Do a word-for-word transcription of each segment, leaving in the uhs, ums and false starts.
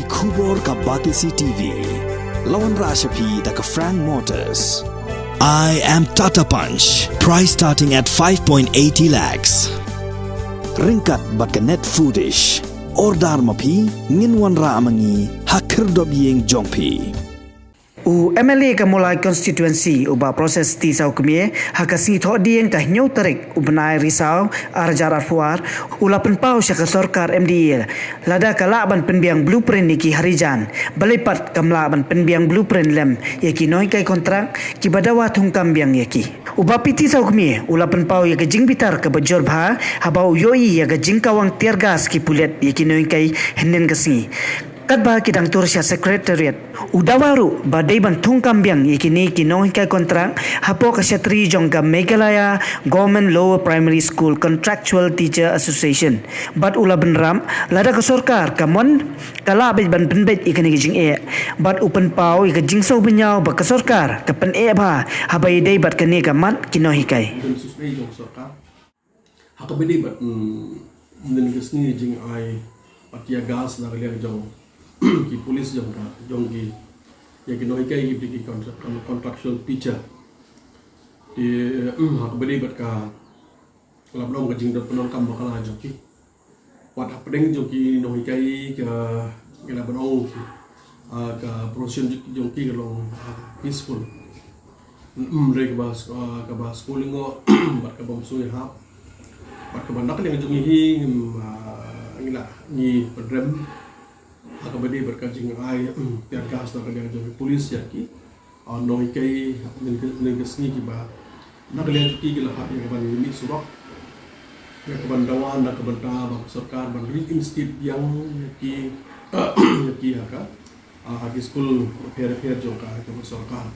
Khubor ka Batesi T V. La wanrah sha phi da ka Frank Motors. I am Tata Punch. Price starting at five point eighty lakhs. Ryngkat bad ka Net Foodish. Order ma phi, ngin wanrah ma ngi ha khyrdop ïing jong phi. U M L A ka Mawlai Constituency, u Bah Proses T Sawkmie, ha ka sngi Thohdieng ka hynñiew tarik u bnai Risaw, ar hajar arphew ar, u la pynpaw sha ka sorkar M D A lada ka lah ban pynbiang blueprint ïa ki harijan, balei pat kam lah ban pynbiang blueprint lem ïa ki nonghikai kontrak kiba dawa thungkam biang ïa ki. U Bah P T Sawkmie u la pynpaw ïa ka jingbitar kaba jur bha haba u ïohi ïa ka jingkawang tear gas ki pulit ïa ki nonghikai hynnin ka sngi. Katba ki dang tur sha Secretariat, u dawa ruh ba dei ban thungkam biang ïa kine ki nonghikai kontrak hapoh ka shatri jong ka Meghalaya Government Lower Primary School Contractual Teacher Association. Bad u la bynrap, lada ka sorkar ka mon, ka lah beit ban pynbeit ïa kane ka jingeh. Bad u pynpaw ïa ka jingsngewbha ba ka sorkar ka pyneh bha haba ïadei bad kane ka mat ki nonghikai. Ha kaba ïadei bad, mm, mynnin ka sngi jingai bad tear gas na ka liang jong ki police jong ka, jong ki, ïa ki nonghikai ki, ki contra-, con-, contractual teacher. Te, mm, ha kaba ïadei bad ka, ka la ban ong ka jingdon pyndonkam bakla jong ki. Wat hapdeng jong ki nonghikai ka, ka la ban ong ki, ah, ka profession jong ki, jong ki ka long, ah, peaceful. Hynrei kaba, ah, kaba sngewlyngngoh bad kaba mynsngew ïahap bad kaba na ka liang jong ngi hi, ngim, ah, ngi la, ngi pynrem ha kaba ïadei bad ka jingai, mm, tear gas na ka liang jong ki police ïa ki, ah, nonghikai mynnin ka, mynnin ka sngi kiba na ka liang jong ki ki la hap ïa ka ban mih surok, ïa ka ban dawa na ka bynta ba ka sorkar ban reinstate biang ïa ki, ïa ki ha ka, ah, ha ki skul bapher bapher jong ka, jong ka sorkar.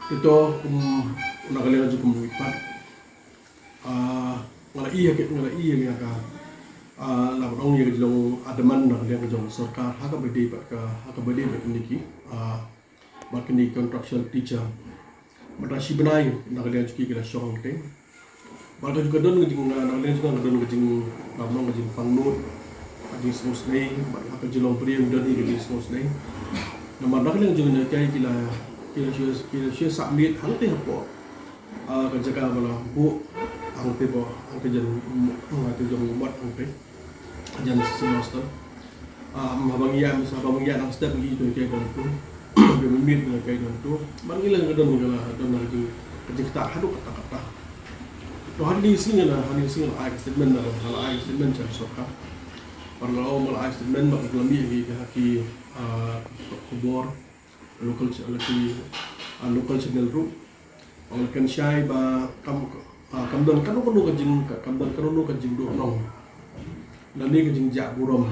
Te to, um, na ka liang jong ka mynta pat, ah, nga la ïohi, nga la ïohi ïa ka, ah, la ban ong ïa ka jinglong adamant na ka liang jong ka sorkar ha kaba ïadei bad ka, ha kaba ïadei bad kine ki, ah, bad kine contractual teacher. Mynta shi bnai na ka liang jong ki ki la shong hangtei. Bad ka jong ka don ka jing, na ka liang jong ka don ka jing, la ban ong ka jingpang nud, ka jingsngewsynei, bad ka jinglong briew don hi ka jingsngewsynei. Namar na ka liang jong ki, ki la, ki la shu, ki la shu submit hangtei hapoh, ah, ka jaka ba la buh hangtei ba, hangtei jan, hangtei jong u mat hangtei. Jan semester. Ah, haba ngi ïaid, haba ngi ïaid nang step ngi ïohi to ïa ki don to. Ba mynmiet ngi ïohi don to. Bad ngi la don, ngi la don ka jing, ka jingktah haduh katta katta. To hadien sngi ngi la, hadien sngi ngi la ai ka statement, ngi la ai ka statement sha sorkar. Bad ngi la ong ngi la ai statement bad ngi la mih ïa ki, ah, khubor local ch-, la ki, ah, local channel ruh. Ong la kynshai ba kam, ah, kam don kano kano ka jing, ka, kam don kano kano ka jingduhnong lane ka jingjah burom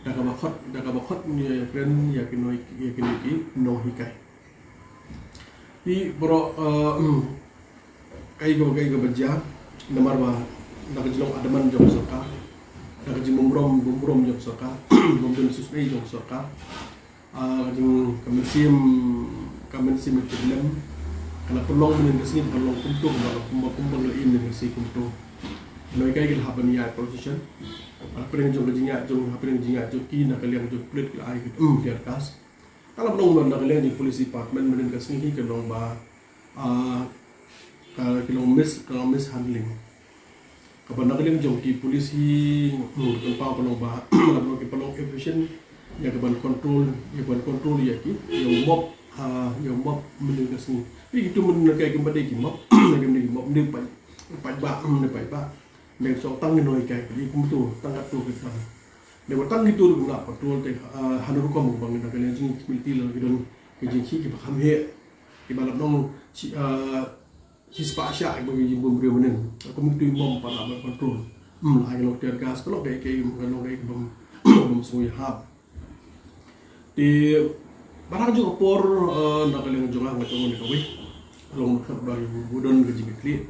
da kaba khot, da kaba khot ngi ïakren ïa ki nong, ïa kine ki nonghikai. Te baroh, ah, kaei kaba, kaei kaba jia, namar ba da ka jinglong adamant jong ka sorkar, da ka jingbymburom, bymburom jong ka sorkar, bymdon shisha jong ka sorkar. Ah, ka jing, ka mynsiem, ka mynsiem ka jingkyrmen ka la pynlong mynnin ka sngi, ka la pynlong kumto, kumba, kumba, kumba la im mynnin ka sngi kumto. Nonghikai ki la hap ban ïaid procession. Hapdeng jong ka jingïaid jong, hapdeng jingïaid jong ki, na ka liang jong pulit ki la ai ki, mm, tear gas. Ka la pynlong na ka liang jong police department mynnin ka sngi hi ka long ba, ah, ka, ka long mis-, ka long mishandling. Kaba na ka liang jong ki police hi, hmm, ka pynpaw ka long ba, ka long ki pynlong efficient ïa ka ban control, ïa ka ban control ïa ki, ïa u mob, ah, ïa u mob mynnin ka sngi. Ïa kitu mynnin ka, kim pat dei ki mob, kim pat dei ki mob, ym dei u paid, u paidbah, ym dei u paidbah. Ym dei u shu tang ki nonghikai, ïa kumtu, tang katto ki tang. Ym dei ba tang kitu ruh kim lah control te, ah, ha kano rukom ba na ka liang jong ki community la ki don ki jingkhih kiba kham heh. Kiba la nong shi, ah, shispah shah kiba ngi bym briew mynnin. Kum kitu ym pat lah ban control. Hmm, la ai ka long tear gas, ka long kaei kaei, ka long kaei kaba ym, bym sngew ïahap. Te ba dang jong ka por, ah, na ka liang jong nga, nga jong nga kawei. Ka long ka ba ngi don ka jingkitkhlieh.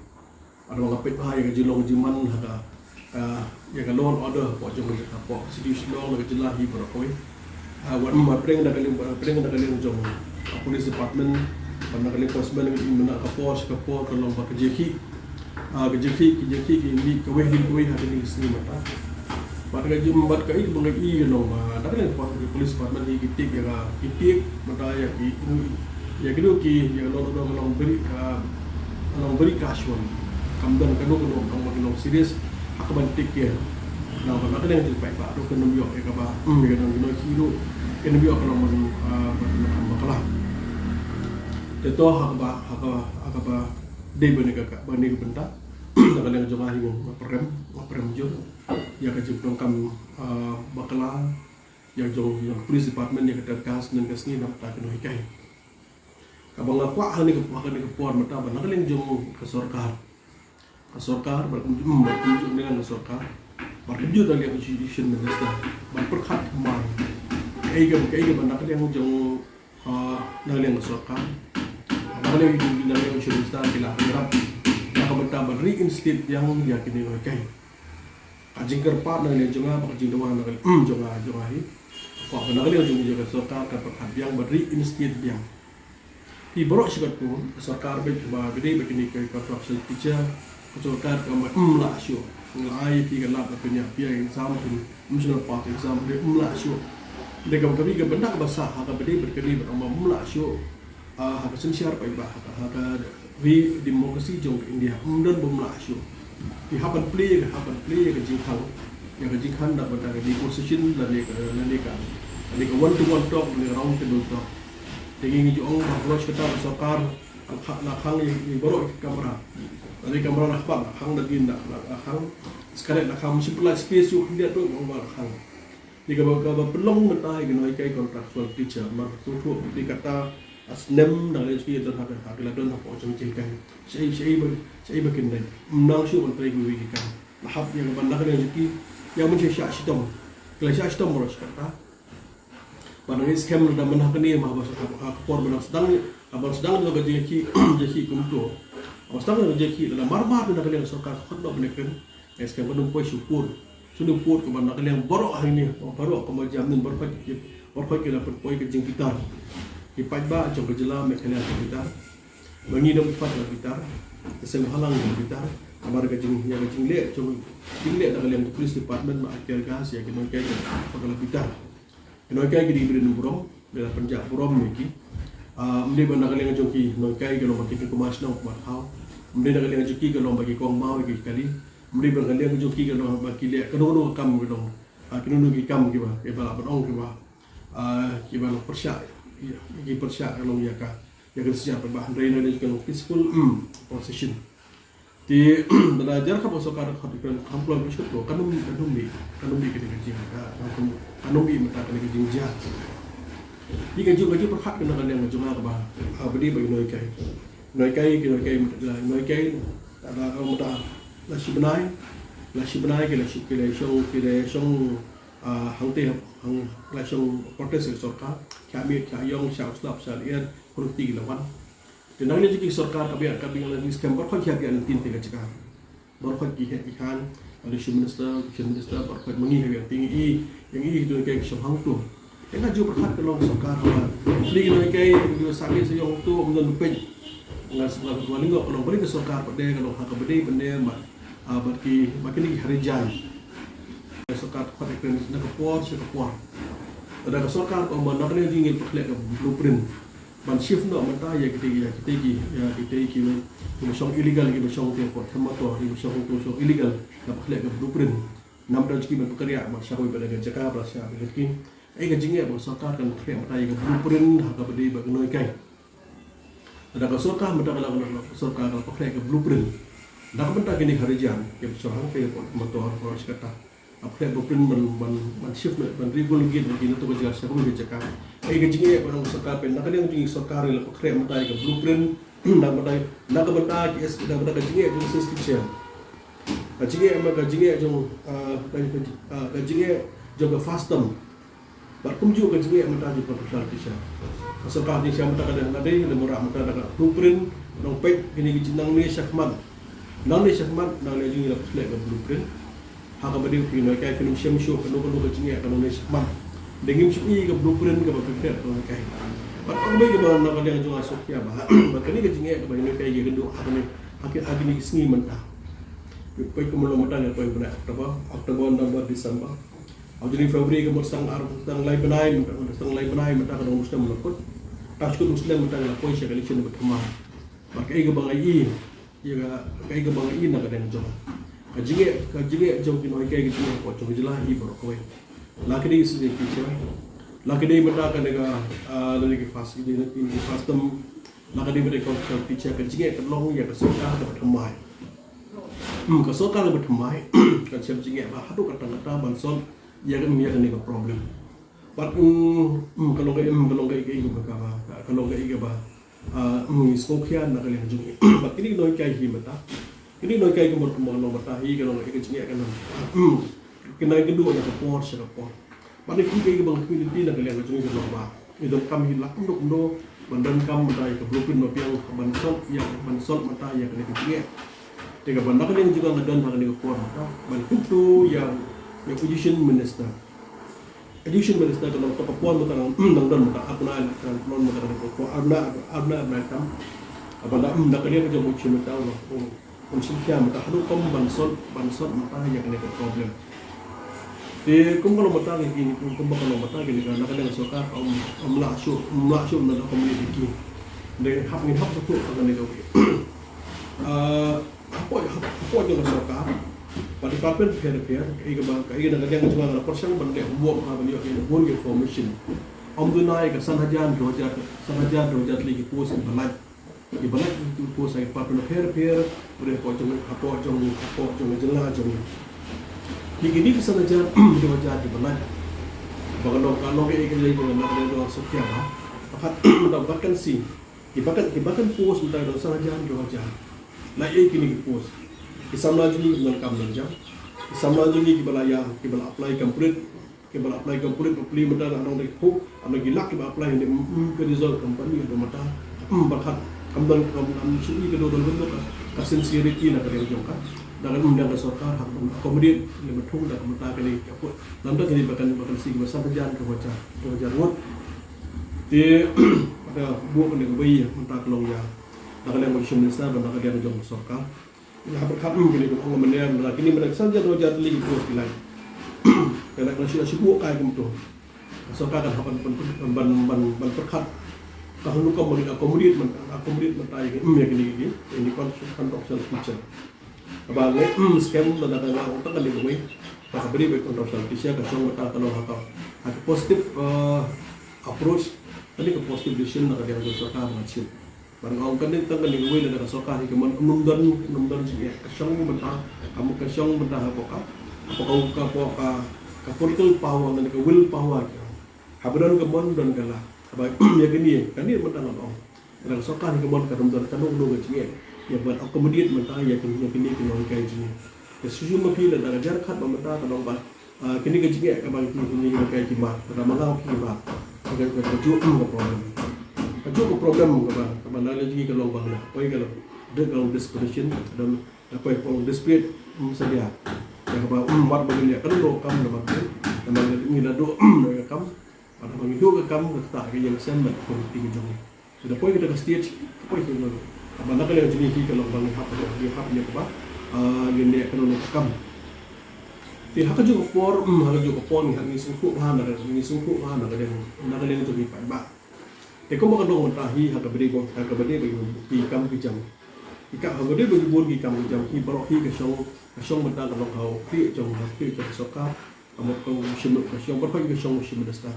Bad nga peit bha ïa ka jinglong jingman ha ka, ah, ïa ka law and order hapoh jong ka, hapoh City Shillong, na ka jylla hi baroh kawei. Ah, wat hapdeng na ka liang, hapdeng na ka liang jong ka police department, bad na ka liang policeman, ka mynta ka por sha ka por ka long ba ka jingkhih, ah, ka jingkhih, ka jingkhih ki mih kawei hadien kawei ha kine ki sngi mynta. Bad ka jingbat ka i ba nga i nong ba da ka liang police department hi ki tip ïa ka, ki tip mynta ïa ki, ïa ki, ïa ki long, long beri, long beri casual. Kam don kano kano nong ba long serious ha ka ban take care. Nong ba da ka liang jingpeit ba ruh kan ym ïoh ïa kaba, hmm, ïa ka nong ki nong ki ruh kan ym ïoh ka long ban, ah, ban, ban bakla. Te to ha kaba, ha kaba, ha kaba dei ban ïa ka, ban ïa ka bynta. Da ka liang jong nga hi nga prem, nga prem jur ïa ka jingpyndonkam, ah, bakla ïa jong, ïa ka police department ïa ka tear gas mynta ka sngi namar ka nonghikai. Kaba nga kwah ha kane ka, ha kane ka por mynta ba na ka liang jong ka sorkar, ka sorkar bad kumjuh, bad kumjuh na ka liang ka sorkar, bad kumjuh na ka liang ka education minister, ban pyrkhat thymmai kaei kaba, kaei kaba na ka liang jong, ah, na ka liang ka sorkar, na ka liang, na ka liang ka education minister ki la ïarap na ka bynta ban reinstate biang ïa kine ki nonghikai. Ka jingkyrpad na ka liang jong nga bad ka jingdawa na ka liang jong nga, jong nga hi, kwah ba na ka liang jong ka sorkar kan pyrkhat biang ban reinstate biang. Te baroh shi katkun ka sorkar bad ba dei ba kine ka contractual teacher, ka sorkar kam ba, hmm, lah shuh. Nga ai phi ka lad ba phin ïa phi ïa exam, phin, hmm, shuh pass exam, dei, hmm, lah shuh. Dei kam ka bynta kaba sah ha kaba dei bad kane bad ong ba, hmm, lah shuh. Ah, ha ka synshar paidbah, ha ka, ha ka ri democracy jong ka India, ym don ba ym lah shuh. Ki hap ban plie, ki hap ban plie ïa ka jingkhang, ïa ka jingkhang da ka bynta ka negotiation lane ka, lane ka, lane ka one to one talk lane ka round table talk. Te ngi ju ong ba baroh shi katta ka sorkar la khang, la khang ïa, ïa baroh ki kamra. Lane kamra la khang, la khang da din la, la khang. Sekali la khang, mesti pynlait space ïa u khyndiat ruh ong ba la khang. Te kaba, kaba pynlong mynta ïa ki nonghikai contractual teacher, mar tu tu, te kata, ah, snem na ka liang jong ki don ha ka, ha ka la don hapoh jong jinghikai. Shaei, shaei ba, shaei ba kin dei. Ym nang shuh ban trei kiwei ki kam. La hap ïa kaba na ka liang jong ki, ïa ban shah shitom. Ki la shah shitom baroh shi katta. Ba nang ïa skhem da man ha kane ma ba shah ha ka por ba nang sdang, ba sdang da ka jingkhih, jingkhih kumto. Ba sdang da ka jingkhih da mar mar na ka liang sorkar khot da ban kren. Ïa skhem ba nang poi shu pud. Shu nang pud kaba na ka liang baroh hangne, baroh kaba jam nin baroh ki, baroh ki la pynpoi ka jingbitar. Ki paidbah jong ka jylla Meghalaya ki bitar. Ba ngi dang pat la bitar. Ka seng bhalang ki bitar. Namar ka jing, ïa ka jingleh jong, jingleh na ka liang ka police department ba tear gas ïa ki nonghikai ka la bitar. Ki nonghikai ki dei ki briew burom, ki la pynjah burom ïa ki. Ah, ym dei ba na ka liang jong ki nonghikai ki long ba ki kynmaw shnong kynmaw thaw. Ym dei na ka liang jong ki ki long ba ki kong maw ïa ki kali. Ym dei ba na ka liang jong ki ki long ba ki leh kano kano ka kam ki long. Ah, kino kino ki kam kiba, kiba lah ban ong kiba, ah, kiba long pyrshah, ïa, ki pyrshah ka long ïa ka, ïa ka synshar paidbah. Hynrei na ka liang jong ki long peaceful, hmm, procession. Te, lada jar ka ba sorkar ka khot ïa ki ban kham kloi bishop to, kan ym, kan ym mih, kan ym mih kane ka jing, ka, kan ym, kan ym mih mynta kane ka jingjia. Te ka jong, ka jingpyrkhat ka na ka liang ka jong nga kaba, ah, ba dei ba ki nonghikai. Nonghikai, ki nonghikai, nonghikai, lada ka mynta la shi bnai, la shi bnai ki la shi, ki la shong, ki la shong, ah, hangtei, hang, la shong protest ïa ka sorkar, khia miet, khia ïong, shah slap, shah lyer, khun kti ki la wan. Te na ka liang jong ki sorkar ka biang, ka biang la ngi skhem baroh khoit ki hap ïa lynti te ka jaka. Baroh khoit ki heh ki haiñ, education minister, education minister, baroh khoit ma ngi hap ïa lynti ngi i, ïa ngi i ki nonghikai ki shong hangto. Te nga ju pyrkhat ka long sorkar ba plie ki nonghikai ki sa mih sa ïong hangto ym don peit. Nga sa, nga lyngngoh ka long balei ka sorkar pat de ka long ha kaba dei ban de bad, ah, bad ki, bad kine ki harijan. Ka sorkar ka khot ïa ki na ka por sha ka por. Lada ka sorkar ka ong ba na ka liang jong ngi la pynkhleh ka blueprint ban shift noh mynta ïa kitei, ïa kitei ki, ïa kitei ki, kiba shong illegal, kiba shong te port Hamator, kiba shong hangto shong illegal, la pynkhleh ka blueprint. Namar jong ki ban pyrkhat ïa ban shah wei bad ka jaka ba la shah bad ki. Ei ka jingeh ba ka sorkar kan pynkhleh mynta ïa ka blueprint ha kaba dei bad ki nonghikai. Lada ka sorkar mynta ka la, ka la, ka sorkar ka la pynkhleh ka blueprint. Na ka bynta kine ki harijan kiba shong hangtei port Hamator, port shi katta. Ap khleh blueprint ban, ban, ban shift, ban relocate ïa ki na to ka jaka sha kawei ka jaka. Ei ka jingeh ba nong sorkar pyn, na ka liang jong ngi sorkar ngi la pynkhreh mynta ïa ka blueprint, na ka bynta, na ka bynta ki S, na ka bynta ka jingeh jong ki S T chair. Ka jingeh ma ka jingeh jong, ah, ka, ka, ah, ka jingeh jong ka FAST term. Bad kumjuh ka jingeh mynta jong ka contractual teacher. Ka sorkar jingshisha mynta ka dei, ka dei, ka dei ban rah mynta da ka blueprint, nong peit kine ki jing nangne shakhmat. Nangne shakhmat, nangne jong ngi la pynkhleh ka blueprint. Ha kaba dei ki nonghikai kin ym shem shuh kano kano ka jingeh ka nangne shakhmat. Dei ngim shem i ka blueprint kaba pynkhleh ka nonghikai. Bad ka kaba ïa kaba na ka liang jong nga sngewkhia ba, ba kane ka jingeh kaba ïa nonghikai ïa kynduh ha kane, ha ki, ha kine ki sngi mynta. Peit kumno mynta ngi poi bnai October, October, November, December. Juni February ka mut tang ar tang lai bnai mynta, tang lai bnai mynta ka dang Muslim la kut. Ka shu kut Muslim mynta ka la poi sha ka election ba thymmai. Bad kaei kaba nga ïohi, ïa ka, kaei kaba nga ïohi na ka liang jong ka jingeh, ka jingeh jong ki nonghikai, ka jingeh hapoh jong ka jylla hi baroh kawei. La ka dei student teacher, la ka dei mynta kane ka, ah, lane ki FAST, ki FAST term, la ka dei mynta ki contractual teacher, ka jingeh ka long ïa ka sorkar kaba thymmai. Hmm, ka sorkar kaba thymmai kan shim jingeh ba haduh katta katta ban solve ïa ka, ïa kane ka problem. Bad, mm, mm, ka long ka, mm, ka long ka, ka, ka, ka, ka long ka, ka ba, ah, mm, ngi sngewkhia na ka liang jong ngi. Bad kine ki nonghikai hi mynta, kine ki nonghikai kumba, kumba ka long mynta hi, ka long ka, ka jingeh ka nang, mm, ka nang ka duh na ka por sha ka por. Bad kine ki, ki ba ngi community na ka liang jong ngi ka long ba ngi donkam hi la kumno kumno ban donkam mynta ïa ka blueprint ba biang ban solve ïa, ban solve mynta ïa kane ka jingeh. Te kaba na ka liang jong nga nga don ha kane ka por mynta ban kyntu ïa, ïa opposition minister. Education Minister ka long ka por mynta nang, nang don mynta ar bnai, ka long mynta ka por ar bnai, ar bnai, ar bnai tam. Haba la, mm, na ka liang jong u Chief Minister u long, u, un shim khia mynta haduh kum ban solve, ban solve mynta ïa kane ka problem. Te kum ka long mynta ki, kum ka long mynta ki, na ka liang sorkar ka um, um lah shuh, um lah shuh na ka community ki. Te hap ngin hap shuh ka kane ka wei. Ah, Hapoh, hapoh jong ka sorkar, bad department pher pher, kaei kaba, kaei na ka liang jong nga nga la pyrshang ban leh homework ha ban ïoh ïa bun ki information. Ym duna ïa ka san hajar, hynriew hajar, san hajar, hynriew hajar tylli ki post kiba lait. Kiba lait ki post ha ki department pher pher, bad hapoh jong, hapoh jong, hapoh jong ka jylla jong ngi. Ki kine ki san hajar, hynriew hajar kiba lait. Ba ka long, ka long kaei kaei na ka liang jong ka sorkar ha. Pakat da vacancy. Ki vacant, ki vacant post mynta ka dang san hajar, hynriew hajar. La ïa kine ki post. Ki samla jong ngi ki donkam nang jam. Ki samla jong ngi kiba la ïa, kiba la apply complete. Kiba la apply complete, bapli mynta la nang dei phuh, la ki lak kiba apply ne, mm, mm, ka result kam pan ïa da mynta. Mm, bad kat kam don, kam, kam shu i ka don, don, don ka, ka sincerity na ka liang jong ka. Da ka, mm, da ka sorkar hap ban accommodate ne mynta da ka mynta kane ka put. Namar kane ba kan, ba kan si kiba san hajar, hynriew hajar, hynriew hajar ngut. Te pada buh kane ka bai mynta ka long ïa na ka liang ka Chief Minister bad na ka liang jong ka sorkar. Nga pyrkhat, hmm, kine ki ong mynne, mynne kine mynne san hajar, hynriew hajar tylli ki post ki lai. Ka la, ka la shu, la shu buh kai kumto. Ka sorkar kan hap ban, ban, ban, ban, ban pyrkhat. Ka hanu ka ban accommodate mynta, accommodate mynta ïa ki, hmm, ïa kine ki, ïa kine ki con-, contractual teacher. Kaba ngi, mm, skhem na ka, na ka, tang kane kawei. Kaba bri ba contractual teacher ka shong mynta ka long ha ka, ha ka positive, uh, approach, kane ka positive decision na ka liang jong sorkar ba ngi achieve. Bad nga ong kane tang kane kawei lada ka sorkar hi ka mon, ym don, ym don jingeh, ka shong mynta, ka mon, ka shong mynta hapoh ka, hapoh ka, hapoh ka, ka political power, kane ka will power ka. Haba don ka mon, don ka la. Haba ïa kane, kane mynta nga ong. Lada ka sorkar hi ka mon, ka don, don kano kano ka jingeh ïa ban accommodate mynta ïa kine, ïa kine ki nonghikai jong ngi. Te shisha ma phi lada ka jar khat ba mynta ka long ba, ah, kine ki jingeh kaba kine ki nonghikai ki mad, lada ma nga ki mad. Ka, ka, ka juh, hmm, ka problem. Ka juh ka problem kaba, kaba na lei jong ngi ka long ba nga poi ka long, ka long desperation, ka long, ka poi ka long desperate, hmm, sadia. Ïa kaba, hmm, mad ba ngi ïa ka long kam na mad. Na mad ngi la duh, hmm, ïa kam. Bad haba ngi duh ka kam, kata ka ïeng sem bad ka community ka jong ngi. Te da poi kita ka stage, poi kita ka. Haba na ka liang jong ngi hi ka long ba ngi hap, ngi hap ïa kaba, ah, ngin leh kano kano ka kam. Te ha kajuh ka por, mm, ha kajuh ka por ngi hap, ngi sngewthuh bha na ka, ngi sngewthuh bha na ka liang, na ka liang jong ngi paidbah. Te kumba ka long mynta hi ha kaba dei ba, ha kaba dei ba ngi, ki kam ki jam. Ki ka, ha kaba dei ba ngi bun ki kam ki jam, hi baroh hi ka shong, ka shong mynta ka long ha u khlieh jong, ha u khlieh jong ka sorkar. Ka mut ka u Chief, ka shong, baroh hi ka shong u Chief Minister.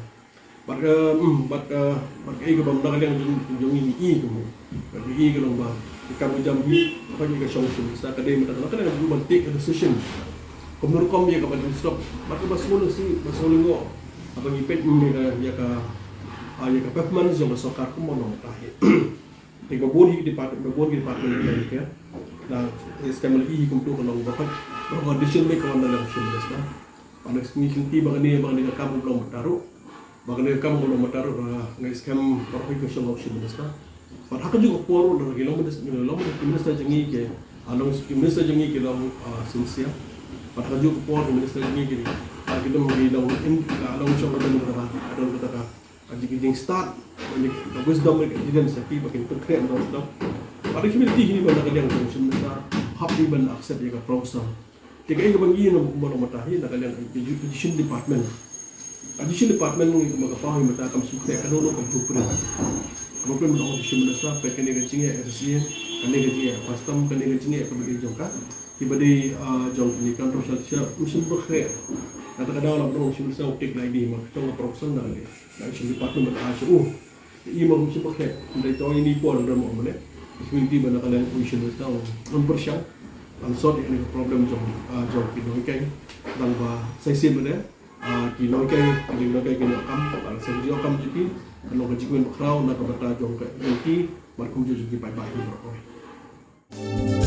Bad ka, mm, bad ka, bad kaei kaba na ka liang jong, jong ngi ngi i ka mut. Bad ngi i ka long ba ki kam ki jam hi, baroh hi ka shong u Chief Minister, ka dei mynta ka, na ka liang jong ban take a decision. Kumno rukom ïa ka ban instruct. Bad kaba sngewlyngngoh, ba sngewlyngngoh. Haba ngi peit, mm, ïa ka, ïa ka, ah, ïa ka performance jong ka sorkar kumno long mynta hi. Te ba bun hi ki department, ba bun ki department ki la, na, eh, skhem la i hi kumto ka long ba peit, ba ka decision maker ka wan na ka Chief Minister. Ba na ngi kynti ba kane, ba kane ka kam ka long mynta ruh. Ba kane ka kam ka long mynta ruh, ba ngi skhem ba ka shong ka Chief Minister. Bad ha kajuh ka por ruh, na ki long minister, long minister jong ngi ki, ah, long minister jong ngi ki long, ah, sincere. Bad ha kajuh ka por minister jong ngi ki, ah, ki long, ki long in, ah, long shong ka don kata ka, ka don kata ka. Ka jing, ka jingstad, ka jing, ka wisdom, ka jingdon sha ki ba kin pynkhreh ïa ka wisdom. Bad ka humility hi ba na ka liang jong u Chief Minister, hap hi ban accept ïa ka proposal. Te kaei kaba ngi ïa na kumba long mynta hi na ka liang education department. Education department ngi kumba ka paw hi mynta kam sngewkhleh kano kano ka blueprint. Ka blueprint mynta ong education minister, peit kane ka jingeh S S A, kane ka jingeh custom, kane ka jingeh kaba dei jong ka. Kiba dei jong kane ka control sha sha ym shym bakhleh. Kata ka daw la ba ong education minister u tik lai di ma ka jong ka professor na ka dei na education department mynta sha u. I ma kum shu bakhleh, ndai to ini por ndra mo mane. Community ba na ka liang kum shu ndra to, un pyrshang, un sort ïa ka problem jong, ah, jong ki nonghikai. Tang ba sa shisien mane, ah, ki nonghikai, ki nonghikai ki nongkam, tang sa ki nongkam jong ki, ka nongka jingkmen bakhraw na ka bynta jong ka jong ki, bad kum jong ki paidbah ki baroh kawei.